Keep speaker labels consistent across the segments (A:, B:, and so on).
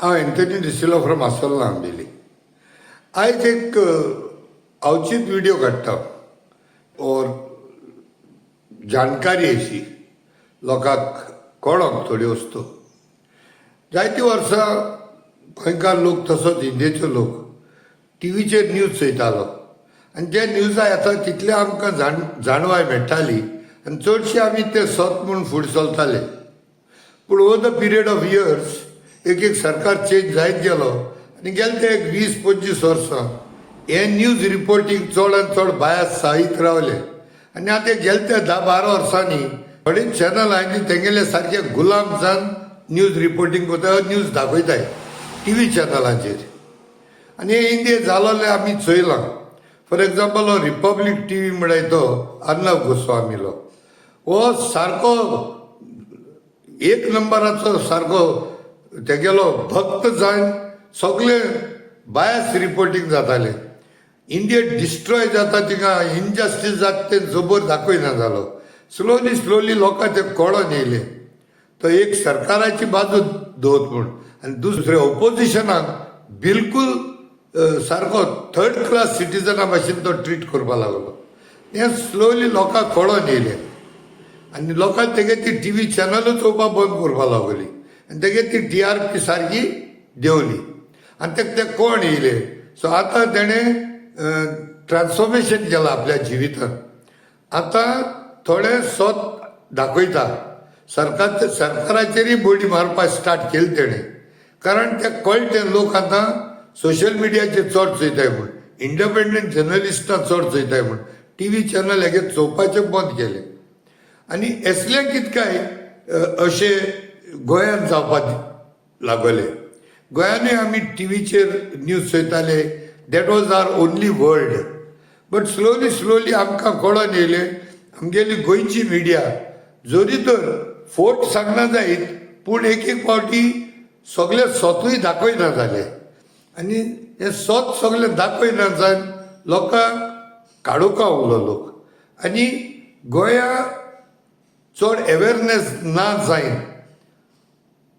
A: हांव Anthony D'Silva from आसोल्ला, Ambelim. आयज एक अवचीत व्हिडिओ काडटा और जानकारी अशी लोकांक कळोंक थोड्यो वस्तू. जायतीं वर्सां गोंयकार लोक तसोच इंडियेचो लोक टिवीचेर न्यूज चोयतालो आनी जे न्यूजा येता तितले आमकां जाणवाय मेळटाली आनी चडशे आमी ते सत म्हूण फुडें चलताले. पूण over the period of years एक एक सरकार चेंज जायत गेलो आनी गेले ते एक 20-25 वर्सां हे न्यूज रिपोर्टींग चड आनी चड बायस जायत रावले. आनी आतां गेले ते 10-12 वर्सांनी थोडे चॅनल आहाय ती तेंगेले सारके गुलाम जावन न्यूज रिपोर्टींग करता, न्यूज दाखयताय टिवी चॅनलांचेर. आनी हे इंडिये जालोले आमी चोयलां. फॉर एग्जाम्पल, हो रिपब्लीक टिवी म्हळ्यार तो अर्नब गोस्वामीलो, हो सारको एक नंबराचो, सारको तेगेलो भक्त जावन सगळे बायस रिपोर्टींग जातालें. इंडिया डिस्ट्रॉय जाता, थिंगा इनजस्टीस जाता तें जबर दाखयना जालो. स्लोली स्लोली लोकांक तें कळोन येयलें, तो एक सरकाराची बाजू दवरत म्हूण आनी दुसरे ओपोजिशनाक बिलकूल सारको थर्ड क्लास सिटीजना भाशेन तो ट्रीट करपाक लागलो. हें स्लोली लोकांक कळोन येयलें आनी लोकांक तेगे ती टिवी चॅनलूच चोवपाक बंद करपाक लागली आनी तेगे ती टीआरपी सारकी देंवली आनी तेका ते कोण येयले. सो आतां तेणें ट्रान्सफॉर्मेशन केलां आपल्या जिवितान. आतां थोडे सत दाखयता, सरकाराचेरूय बडी मारपाक स्टार्ट केली तेणें, कारण ते कळटें लोक आतां सोशल मिडियाचेर चड चोयताय म्हूण, इंडिपेंडंट जर्नलिस्टां चड चोयताय म्हूण टिवी चॅनल हेगे चोवपाचें बंद केलें. आनी असलें कितें काय अशें गोंयांत जावपाक लागले. गोंयानूय आमी टिवीचेर news चोयताले. That was our only world, but slowly slowly आमकां कळोन येयलें, आमगेली गोंयची मिडिया जरी तर फोट सांगना जायत, पूण एक एक फावटी सगळें सतूय दाखयना जालें. आनी हें सत सगळें दाखयना जावन लोकांक काडुका उरलो लोक आनी गोंया चड अवेरनेस ना जायन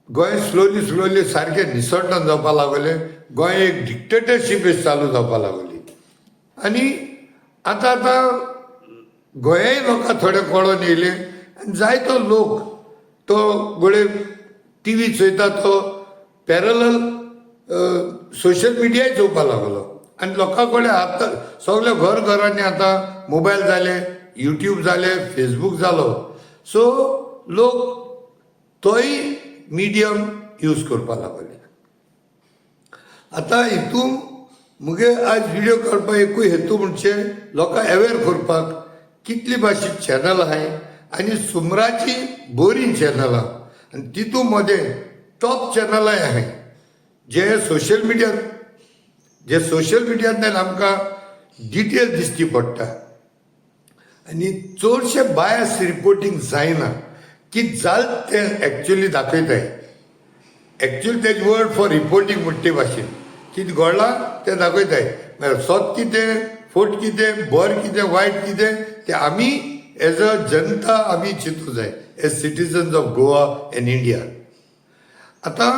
A: गोंय स्लोली स्लोली सारकें निसटन जावपाक लागलें. गोंय एक डिक्टेटरशीप चालू जावपाक लागली आनी आतां आतां गोंयाय लोकांक थोडे कळोन येयले आनी जायतो लोक तो गोळे टिवी चोयता, तो पॅरलल सोशल मिडियाय चोवपाक लागलो. आनी लोकां कडेन आतां सगळे घर घरांनी आतां मोबायल जाले, युट्यूब जाले, फेसबूक जालो. सो लोक तोय मिडियम यूज करपाक लागले. आतां हितून मुगे आयज व्हिडियो काडपाक एकूय हेतू म्हणजे लोकांक अवेर करपाक कितली भाशेन चॅनल आहाय आनी सुमराची बरीं चॅनलां आनी तितूं मदें टॉप चॅनलांय आहाय जे सोशल मिडियांतल्यान आमकां डिटेल दिश्टी पडटा आनी चडशें बायस रिपोर्टींग जायना, की जाल तें एक्चुली दाखयताय. एक्चुअली तेज वर्ड फॉर रिपोर्टींग म्हणटे भाशेन कितें घडलां तें दाखयताय. म्हळ्यार सत कितें, फोट कितें, बरें कितें, वायट कितें तें आमी एज अ जनता आमी चिंतूं जाय, as citizens of Goa and India. आतां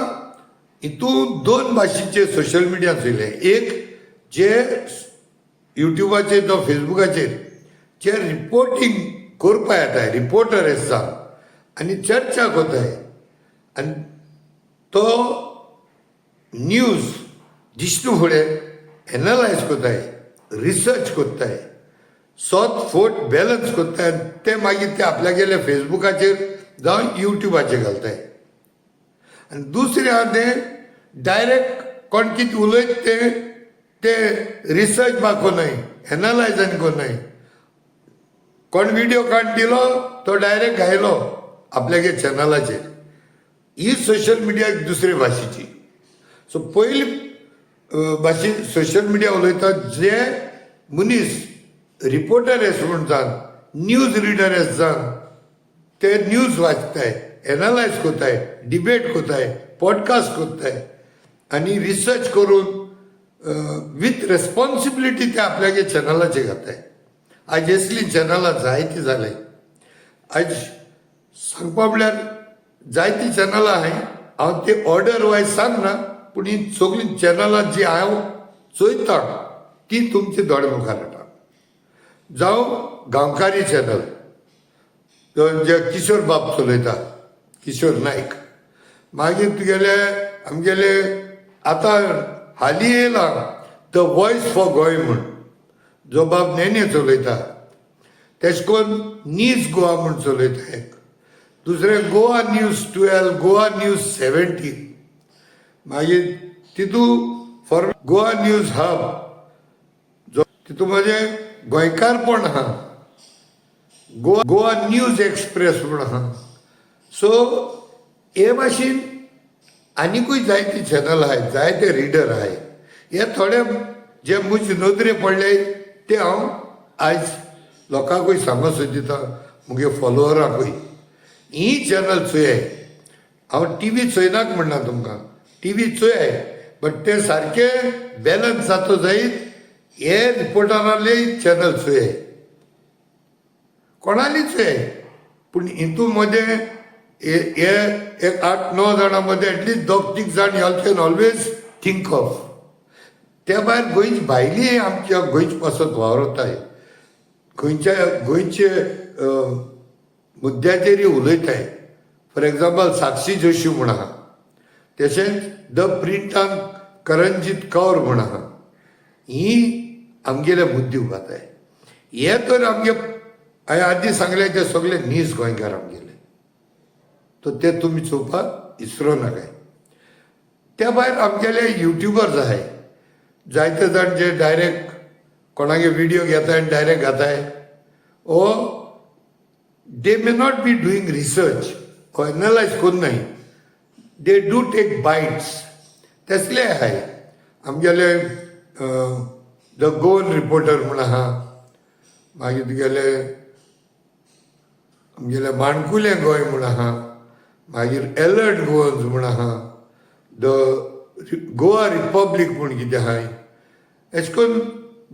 A: हितून दोन भाशेचे सोशल मिडिया चोयले. एक जे युट्युबाचेर जावं फेसबुकाचेर जे रिपोर्टींग करपा येताय, रिपोर्टर आसा आनी चर्चा करताय आनी तो न्यूज दिसना फुडें एनलायज करताय, रिसर्च करताय, सत फोट बॅलन्स करताय आनी ते मागीर ते आपल्यागेले फेसबुकाचेर जावं युट्युबाचेर घालताय. आनी दुसरें आहा तें डायरेक्ट कोण कितें उलयत तें ते रिसर्च बा कोन्नाय, एनालायज आनी कोन्नाय. कोण व्हिडियो काडून दिलो तो डायरेक्ट घायलो आपल्यागे चॅनलाचेर. ही सोशल मिडिया दुसरे भाशेची. सो पयली भाशेन सोशल मिडिया उलयता, जे मनीस रिपोर्टर एस म्हूण जावन, न्यूज रिडर एस जावन ते न्यूज वाचताय, एनालायज करताय, डिबेट करताय, पॉडकास्ट करताय आनी रिसर्च करून विथ रेस्पॉन्सिबिलिटी ते आपल्यागे चॅनलाचेर घाताय. आयज असलीं चॅनलां जायतीं जाले. आयज सांगपा म्हळ्यार जायतीं चॅनलां आहाय. हांव ती ऑर्डर वायज सांगना. पूण ही सगळीं चॅनलां जी हांव चोयतां ती तुमचे दोळे मुखार हाडटा. जावं गांवकारी चॅनल जे किशोर बाब चलयता, किशोर नायक. मागीर तुगेले आमगेले आतां हालीं येयला the voice for Goa म्हूण, जो बाब नेने चलयता. तेश कोन्न नीज गोवा म्हूण चलयता एक दुसरें, गोवा न्यूज 12, गोवा न्यूज 17, मागीर तितू फॉर गोवा न्यूज हब, जो तितू म्हजें गोंयकारपण आहा, गोवा गोवा न्यूज एक्सप्रेस म्हूण आहा. सो हे भाशेन आनिकूय जायते चॅनल आहाय, जायते रिडर आहाय. हे थोडे जे म्हजे नदरे पडले ते हांव आयज लोकांकूय सांगूंक सोदिता, मुगे फॉलोवरांकूय, ही चॅनल चोयाय. हांव टिवी चोयनाक म्हणना तुमकां, टिवी चोयाय, बट ते सारके बॅलन्स जातो जायत हे रिपोर्टराले चॅनल चोयाय, कोणाली चोयाय. पूण हितू मदें हे एक आठ णव जाणां मदें एटलिस्ट दोग तीग जाण you can always think of. त्या भायर गोंयची भायली आमच्या गोंयचे पासत वावरताय, खंयच्या गोंयचे मुद्द्याचेरय उलयताय. फॉर एग्जाम्पल, साक्षी जोशी म्हूण आहा, तशेंच the प्रिंटान करणजीत कौर म्हूण आहा. ही आमगेले मुद्दे उबाताय. हे तर आमगे हांवें आदीं सांगलें ते सगळे नीज गोंयकार आमगेले, तर ते तुमी चोवपाक इसरो नाकाय. त्या भायर आमगेले युट्युबर्स आहाय, जायते जाण जे डायरेक्ट कोणागे विडियो घेताय आनी डायरेक्ट घाताय, ओ they may not be doing research or analyze कोन्नाय, they do take bites. तसले आहाय आमगेले the Goan reporter म्हूण आहा, मागीर तुगेले आमगेले माणकुलें गोंय म्हूण आहा, मागीर एलर्ट गोवन्स म्हूण आहा, the Goa Republic म्हूण कितें आहाय, एश कोन्न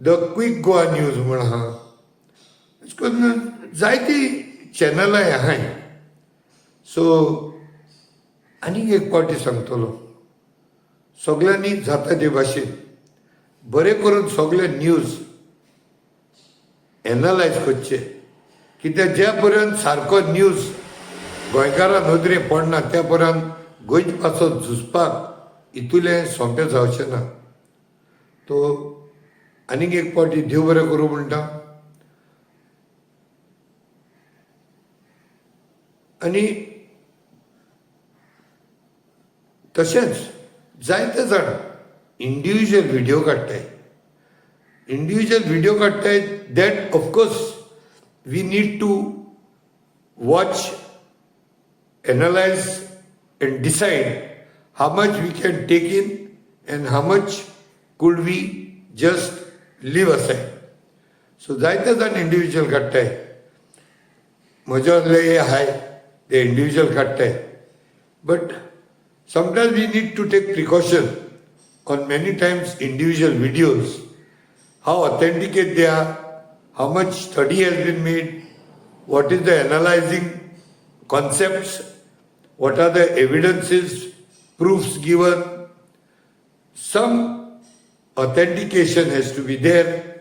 A: the quick Goa news म्हूण आहा. एश कोन्न जायतीं चॅनलांय आहाय. सो आनीक एक पावटी सांगतलो, सगल्यांनी जाता ते भाशेन बरें करून सगळे न्यूज एनलायज करचे, कित्याक ज्या पर्यंत सारको न्यूज गोंयकारां नदरे पडना त्या पर्यंत गोंयचे पासत झुजपाक इतुलें सोंपें जावचें ना. तो आनीक एक पावटी देव बरें करूं म्हणटा आनी तशेंच जायते जाण इंडिविज्युअल व्हिडियो काडटाय, इंडिविज्युअल व्हिडियो काडटाय, that of course we need to watch, analyze and decide how much we can take in and how much could we just leave aside. So जायते जाण इंडिविज्युअल काडटाय, म्हज्या हे आहाय ते इंडिविज्युअल काडटाय, but sometimes we need to take precaution on many times individual videos, how authenticate they are, how much study has been made, what is the analyzing concepts, what are the evidences, proofs given. Some authentication has to be there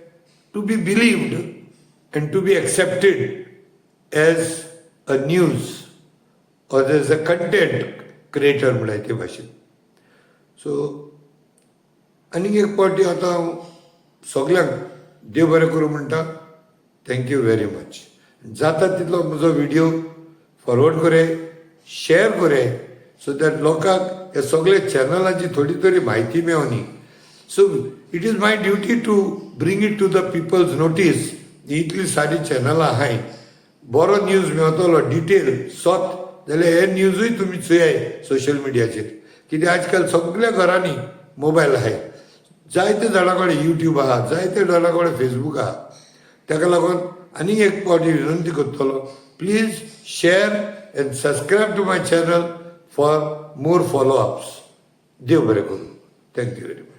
A: to be believed and to be accepted as a news or as a content creator म्हळ्यार ते भाशेन. So आनीक एक पावटी आतां हांव सगल्यांक देव बरें करूं म्हणटा. Thank you very much. जाता तितलो म्हजो व्हिडियो फॉरवर्ड करे, शेअर करे, सो that लोकांक हे सगळे चॅनलाची थोडी तरी म्हायती मेवनी. So it is my duty to bring it to the people's notice. इतली सारी चॅनलां आहाय, बरो न्यूज मेवतलो डिटेल सोत जाल्यार हे न्यूजूय तुमी चोयाय सोशल मिडियाचेर, कित्याक आजकाल सगळ्या घरांनी मोबायल आहाय, जायते जाणां कडेन युट्यूब आहा, जायते जाणां कडेन फेसबूक आहा. ताका लागून आनीक एक पावटी विनंती करतलो, please share and subscribe to my channel for more follow ups. देव बरें करूं. Thank you very much.